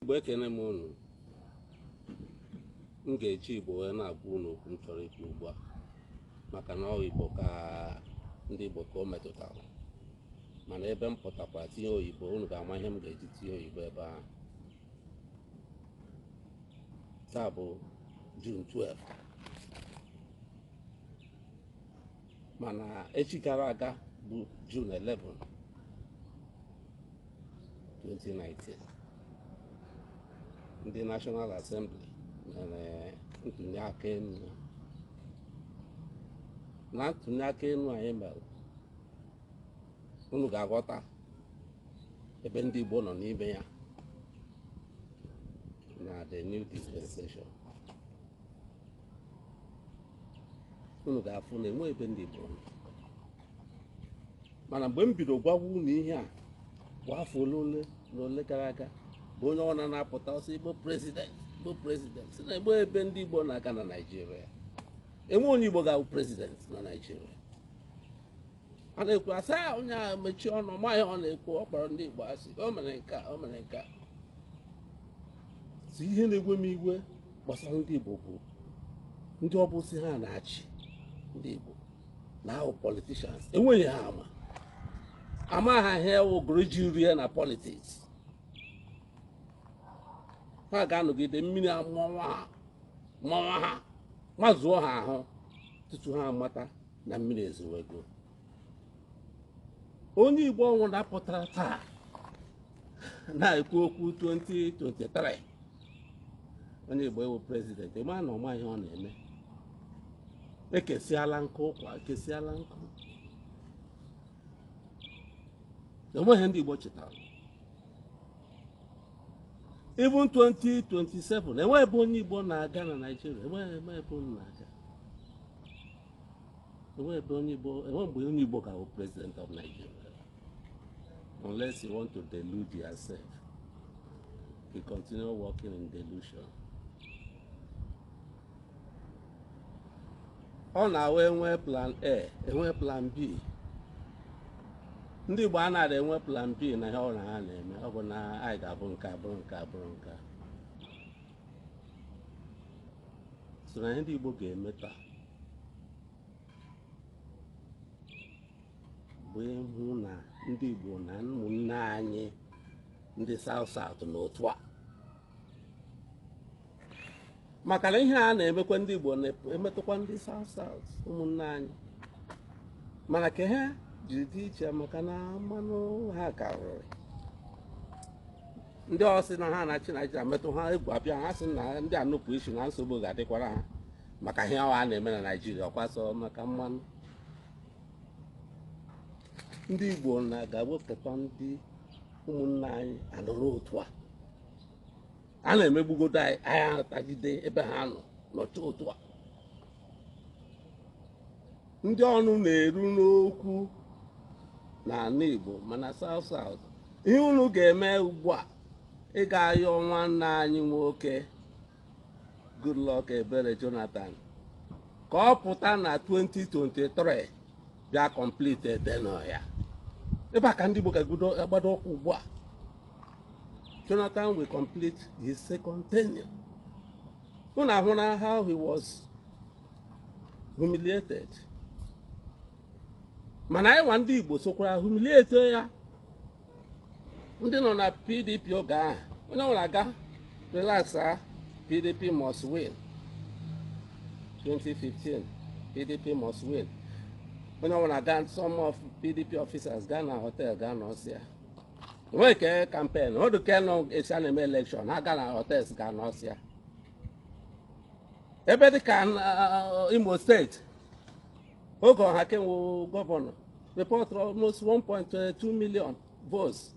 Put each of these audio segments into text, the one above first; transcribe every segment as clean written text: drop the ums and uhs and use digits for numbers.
Igbo, ekene m unu. M ga-eji Igbo wee na-agwa unu okwu m chọrọ ikwu ugbu a, maka na ọ Igbo ka ndị Igbo ka o metụtara. Mana ebe m pụtakwara tinye oyibo, unu ga-ama ihe m ga-eji tinye oyibo ebe ahụ. Taa bụ June 12, mana echi gara aga bụ June 11, 2019, ndị National Assembly mere ntuli aka elu. Na ntuli aka elu anyị mere, unu ga-aghọta ebe ndị Igbo nọ n'ime ya na the new dispensation. Unu ga-afụ na enwe ebe ndị Igbo nọ. Mana mgbe m bido gwawa unu ihe a bụ afọ ole ole na ole gara aga, bụ onye ọ na-apụta ọsọ Igbo president, Igbo president, si na egbe ebe ndị Igbo na-aga na Naịjirịa, enwe onye Igbo ga-abụ president na Naịjirịa. A na-ekwu, asị a onye a mechie ọnụ, ma ihe ọ na-ekwu, ọ kpọrọ ndị Igbo asị, o mere nke a, o mere nke a. Si ihe na-egwe m iwe gbasara ndị Igbo bụ ndị ọ bụ si ha na-achị ndị Igbo na ahụ politicians, enweghị ha ama ama ha ihe wụgụrụ ji rie na politics. Ha ga-anọgide mmiri amụọ ha, mmanwa ha, mazuo ha ahụ tutu ha amata na mmiri ezowego. Onye Igbo ọnwụ na-apụtara taa na-ekwu okwu 2023 onye Igbo ewu president, ịma na ọma ihe ọ na-eme. Ekesiala nkụ ụkwa, ekesiala nkụ, enweghị ndị Igbo chetara. Even 2027, enweghị ebe onye Igbo na-aga na Naịjirịa, enweghị ebe onye na-aga, enweghị ebe onye Igbo, enweghị mgbe onye Igbo ga-abụ president of Nigeria, unless you want to delude yourself. You continue working in delusion. Ọ na-awa enwe plan A, enwe plan B. Ndị Igbo anaghị enwe plan B na ihe ọbụla ha na-eme. Ọ bụ na anyị ga-abụ nke a, bụrụ nke a, bụrụ nke a. So na ihe ndị Igbo ga-eme taa bụ ịhụ na ndị Igbo na ụmụnne anyị ndị South South n'otu a, maka na ihe a na-emekwa ndị Igbo na-emetụkwa ndị South South ụmụnne anyị, mana ka ha jiri dị iche maka na mmanụ ha karịrị. Ndị ọ sị na ha na-achị Naijiria metụ ha, egwu abịa ha, sị na ndị anụpụ isi na nsogbu ga-adịkwara ha maka ihe a na-eme na Naijiria, ọkwa sọ maka mmanụ. Ndị Igbo na ga-ewepụtakwa ndị ụmụnne anyị anọrọ otu a a na-emegbugodo anyị, anyị atagide ebe ha nọ nọcha otu a. Ndị ọnụ na-eru n'okwu n'ala Igbo mana South South, ihe unu ga-eme ugbu a, ị ga-ayọ nwanne anyị nwoke Goodluck Ebele Jonathan ka ọ pụta na 2023 bịa complete tenure ya. Ebe a ka ndị Igbo ga-agbado ụkwụ ugbu a. Jonathan will complete his second tenure. Unu ahụna how he was humiliated, mana anyị nwa ndị Igbo sokwara humiliate ya. Ndị nọ na PDP oge ahụ, onye ọbụla aga relax, PDP must win 2015, PDP must win. Onye ọbụla ga, some of PDP officers gaa na hotel gaa nọsịa, enweghị ke campaign ọdụ ke nọ esi a na-eme election, ha gaa na hotels gaa nọsịa. Ebe dịka Imo steeti, oge Ohakim wụ gọvanọ, report almost 1.2 million votes.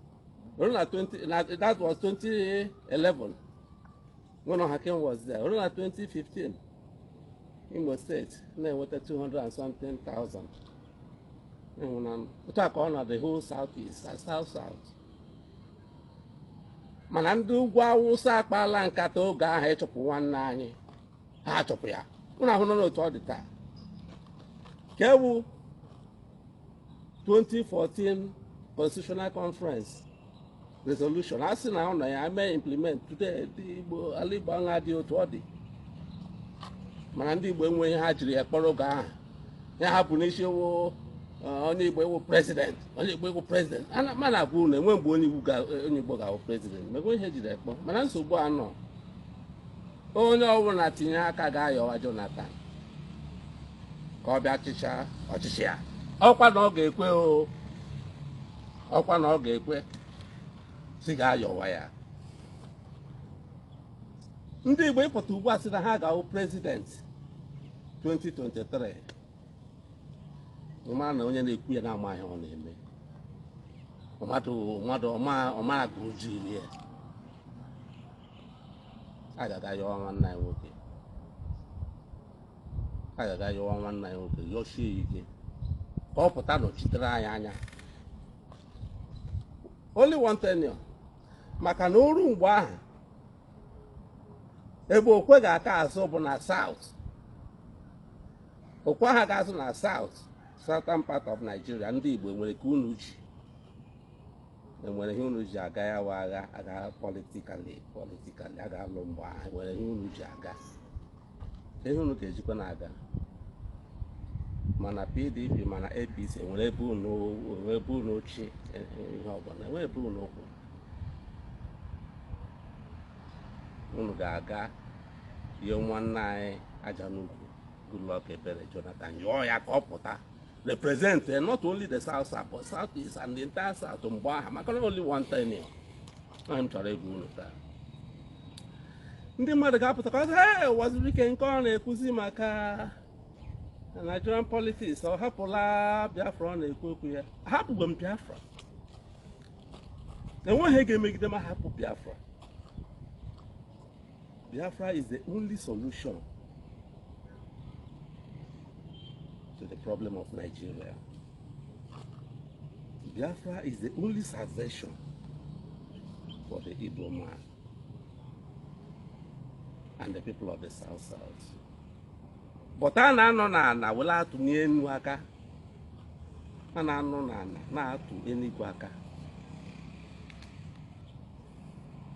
Ruo na 20 na, that was 2011 when Ohakim was there. Ruo na 2015, Imo steeti na-enweta 200 and something thousand. Otu a ka ọ nọ the whole South East and South South. Mana ndị ugwu Awụsa akpaala nkata oge ahụ ịchụpụ nwanne anyị, ha achụpụ ya. Ụnụ ahụ nọ n'otu ọ dị taa ka ewu 2014 Constitutional Conference. Resolution a sị na ọ nọ ya mee implement today, ndị Igbo, ala Igbo aṅa dị otu ọ dị. Mana ndị Igbo enweghị ha jiri ya kpọrọ oge ahụ. Ya hapụ n'isi wụ onye Igbo ewu president, onye Igbo ewu president. Ana ma na-agwa unu, enwe mgbe onye Igbo ga-awụ president. Mgbe ihe jiri ekpọ, mana nsogbu anọ, onye ọbụla tinye aka ga-ayọwa Jonathan ka ọ bịa chịcha ọchịchị ya. Ọkwa na ọ ga-ekwe o, ọkwa na ọ ga-ekwe si ga-ayọwa ya. Ndị Igbo ịpụta ugbu a sị na ha ga-awụ president 2023, mara na onye na-ekwu ya na-ama ihe ọ na-eme. Mmadụ mmadụ ọmara ka o jiri ya a ga-aga yọwa nwanne anyị nwoke, a ga-aga yọwa nwanne anyị nwoke, yọchie ya ike ka ọ pụta nọchitere anyị anya. Only one tenure, maka na oru mgbe ahụ ebe okwe ga-aka azụ bụ na South. Okwe ha ga-azụ na South, southern part of Nigeria. Ndị Igbo nwere ka unu ji enwere ihe unu ji aga ya wa agha aga politically. Politically a ga-alụ mgbe ahụ, enwere ihe unu ji aga, ihe unu ga-ejikwa na-aga. Mana PDP, mana APC, enwere ebe unu, enwere ebe unu ochie ihe ọbụla, enwere ebe unu okwu unu ga-aga. Ihe nwanne anyị aja n'ukwu, Goodluck Ebele Jonathan, yọọ ya ka ọ pụta represent not only the South South but South East and the entire South mgbe ahụ, maka na only one tenure. Ahụ m chọrọ ịgwa unu taa, ndị mmadụ ga-apụta ka ọ sị, "Hey, Wazirike, nke ọ na-ekwuzi maka Nigerian politics, ọ hapụla Biafra ọ na-ekwu okwu ya." Ahapụgbe m Biafra. Enweghị ga-emegide m ahapụ Biafra. Biafra is the only solution to the problem of Nigeria. Biafra is the only salvation for the Igbo man and the people of the South South. But a na-anọ n'ala were atụ n'enu aka, a na-anọ n'ala na-atụ enigwe aka.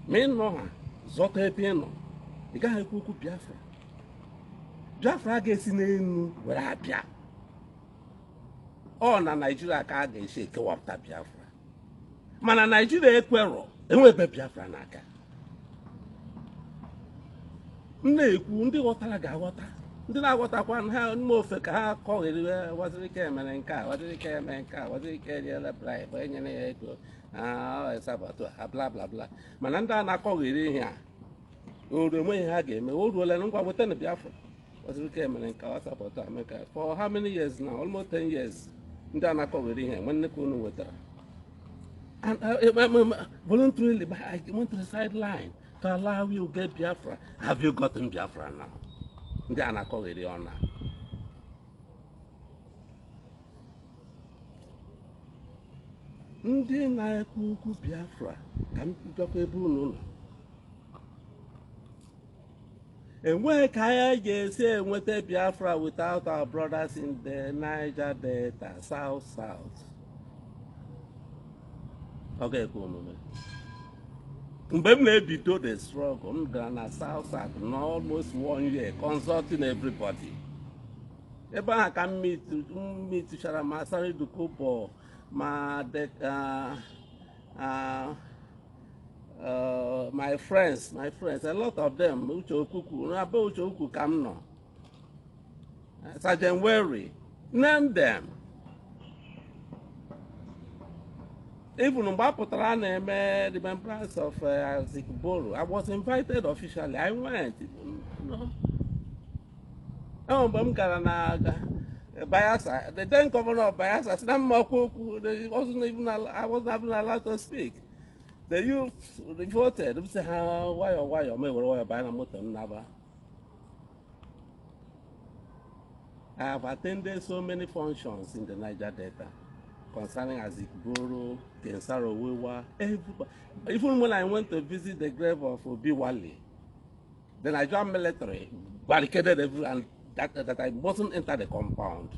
Ma ị nọ ha zọta ebe ị nọ, ị gaghị ekwu okwu Biafra. Biafra ga-esi n'elu were abịa. Ọ na Naijiria ka a ga-esi ekewapụta Biafra, mana Naijiria ekwerọ enwebe Biafra n'aka. M na-ekwu, ndị ghọtara ga-aghọta, ndị na-aghọtakwa ha mma ofe ka ha kọghịrị. Wazirike emere nke a, Wazirike eme nke a, Wazirike eriela bribe, enyere ya ego saboteur ha, bla bla bla. Mana ndị a na-akọghịrị ihe a oru enweghị ha ga-eme. O ruola na ngwa weta na Biafra. Wazirike emere nke a, saboteur eme for how many years now? Almost 10 years. Ndị a na-akọghịrị ihe nwanne ka unu wetara. And voluntarily, I went to the sideline to allow you get Biafra. Have you gotten Biafra now? Ndị a na-akọghịrị ọna. Ndị na-ekwu okwu Biafra, ka m bịakwa ebe unu nọ. Enweghị ka anyị ga-esi enweta Biafra without our brothers in the Niger Delta, South South. Ọ ga-ekwe omume. Mgbe m na-ebido the struggle, m gara na South South na almost one year consulting everybody. Ebe ahụ ka m meetụchara ma Asari Dokubo, ma my friends, a lot of them, Uche Okwukwu, na be Uche Okwukwu ka m nọ, Sergeant Wery, name them. Even mgbe a pụtara a na-eme remembrance of Isaac Boro, I was invited officially. I went. No. Mgbe m gara na Bayelsa, the then governor of Bayelsa sị na mma okwu okwu, I wasn't even allowed to speak. The youth revolted. M sị ha nwayọọ nwayọọ, ma ewere nwayọọ banye na moto m naba. I have attended so many functions in the Niger Delta concerning Isaac Boro, Ken Saro-Wiwa, everybody. Even when I went to visit the grave of Obi Wali, the Nigerian military barricaded everything and that I mustn't enter the compound.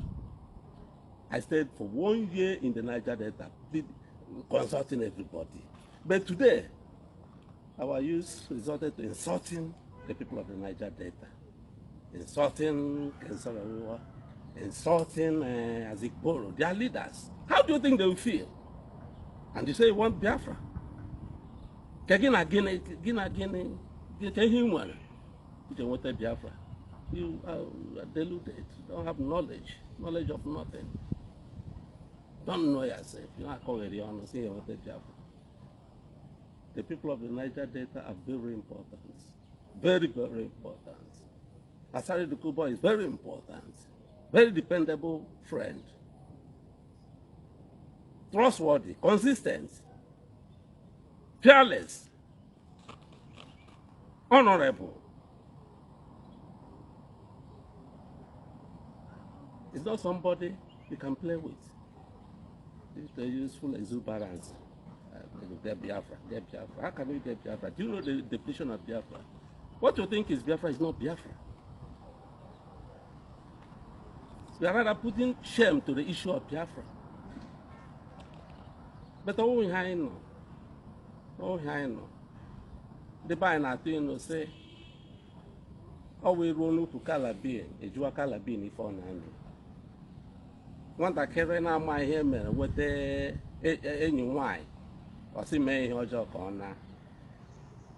I stayed for 1 year in the Niger Delta, consulting everybody. But today, our youth resorted to insulting the people of the Niger Delta, insulting Ken Saro-Wiwa, insulting Azigboro, their leaders. How do you think they will feel? And you say you want Biafra? Ka gị na gịnị, gị na gịnị, ka ihe ị nwere iji nweta Biafra? You are deluded. You don't have knowledge, knowledge of nothing. Don't know yourself. You na-akọgheri ọnụ sị ya nweta Biafra. The people of the Niger Delta are very important. Very, very important. Asari Dokubo is very important. Very dependable friend. Trustworthy, consistent, fearless, honorable. It's not somebody you can play with. It's the useful exuberance. Get Biafra, get Biafra. How can we get Biafra? Do you know the definition of Biafra? What you think is Biafra is not Biafra. We are rather putting shame to the issue of Biafra. But ọ ihe anyị nọ, ọ ihe anyị nọ. Ndị be anyị na-atụ ịnụ sị, ọ wee ruo n'ukwu calabean, ejuwa calabean ife ọ na-amị. Nwatakịrị na-ama ihe mere nweta enyi nwanyị, ọ sị mee ihe ọjọọ ka ọ na.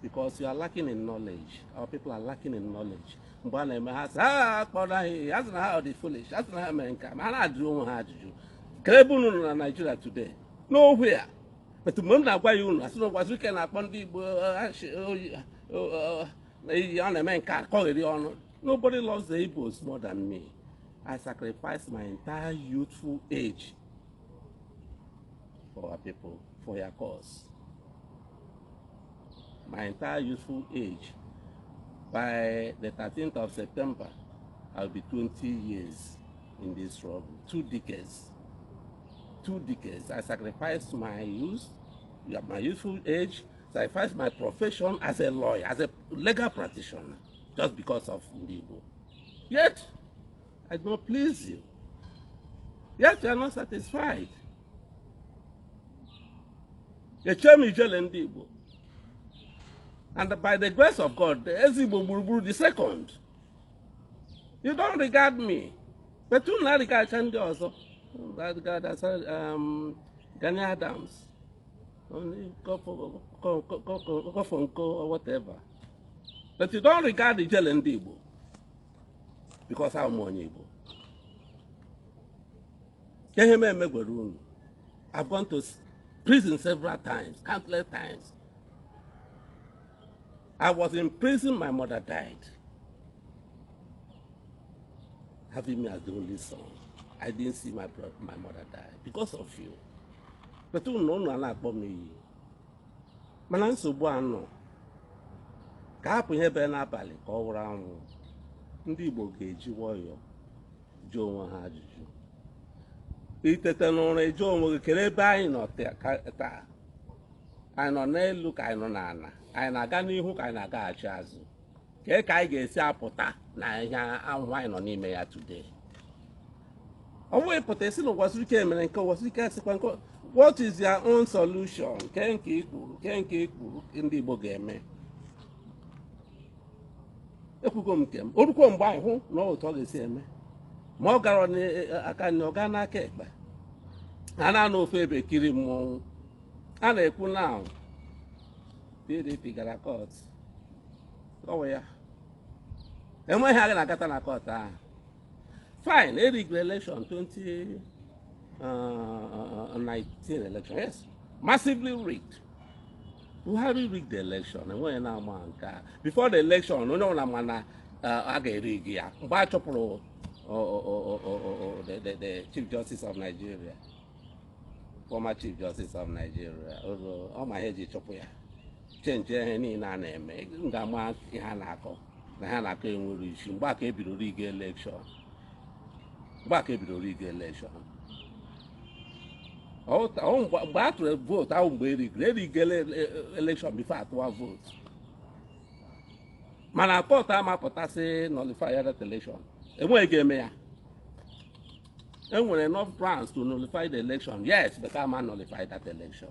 Because you are lacking in knowledge. Our people are lacking in knowledge. Mgbe a na-eme ha sị, ha kpọrọ ha ihe, ha sị na ha dị foolish, ha sị na ha mere nke a, ma ha na-ajụ onwe ha ajụjụ. Ka ebe unu nọ na Nigeria today? Nowhere. But mgbe m na-agwa ya unu, asị na Uwazuruike na-akpọ ndị Igbo iyi, ọ na-eme nke a, kọgheri ọnụ. Nobody loves the Igbos more than me. I sacrificed my entire youthful age for our people, for your cause. My entire youthful age. By the 13th of September, I'll be 20 years in this struggle. 2 decades. 2 decades. I sacrificed my youth, my youthful age, sacrificed my profession as a lawyer, as a legal practitioner, just because of Ndigbo. Yet, I do not please you. Yet you are not satisfied. Eche m ijele ndị Igbo. And by the grace of God, the Ezigbo Gburugburu the second. You don't regard me. But unu na-regard ndị ọzọ. Regard as Gani Adams. Kofonko or whatever. But you don't regard ijele ndị Igbo. Because I'm onye Igbo. Ihe m emegwere unu. I've gone to prison several times, countless times. I was in prison, my mother died. Having me as the only son. I didn't see my brother, my mother die because of you. But unu unu na-akpọ m iyi. Mana nsogbu anọ ka hapụ ihe bere n'abalị ka ọ wụrụ anwụ. Ndị Igbo ga-eji nwayọọ jụọ onwe ha ajụjụ. Itete n'ụra, ịjụ onwe gị, kere ebe anyị nọ taa? Anyị nọ n'elu ka anyị nọ n'ala? Anyị na-aga n'ihu ka anyị na-agaghachi azụ? Kee ka anyị ga-esi apụta na ihe ahụhụ anyị nọ n'ime ya today? Ọ bụghị pụta isi na Uwazuruike mere nke, Uwazuruike sịkwa nke. What is your own solution? Kee nke i kwuru, kee nke i kwuru ndị Igbo ga-eme? Ekwugo m nke m. O rukwo mgbe anyị hụ na otu ọ ga-esi eme, ma ọ gara n'aka nne, ọ gaa n'aka ekpe, a na-anọ ofe ebe kiri mmọnwụ a na-ekwu na PDP gara court. Ọ ya enweghị aga na-agata na court ahụ. Fine, erigre election, 2019 election, yes, massively rigged. Buhari rigged the election. Enweghị na-ama nke a. Before the election, onye ọbụla ma na a ga-erig ya. Mgbe a chụpụrụ the Chief Justice of Nigeria, former Chief Justice of Nigeria, ọ ma ihe eji chụpụ ya, change ihe niile a na-eme. M ga-ama ihe a na-akọ na ha na-akọ enwere isi. Mgbe a ka ebidoro ige election, mgbe a ka ebidoro ige election, mgbe a tụrụ vootu ahụ, mgbe erigere erigele election before atụwa vootu, mana court amapụtasị nullify that election. Enweghị ga-eme ya. Enwere enough grounds to nullify the election, yes, but ama nullify that election.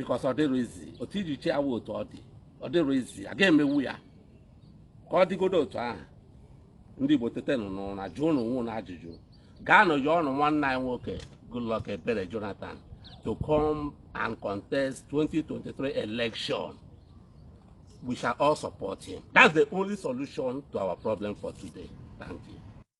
Because ọ dịrị izi otu iji chi awụ otu ọ dị, ọ dịrị izi a ga-emewu ya ka ọ dịgodo otu ahụ. Ndị Igbo, tetenụ n'ụra, jụọ ụnụ onwe unu ajụjụ. Gaanụ yọọ ọnụ nwanne anyị nwoke Goodluck Ebele Jonathan to come and contest 2023 election. We shall all support him. That's the only solution to our problem for today. Thank you.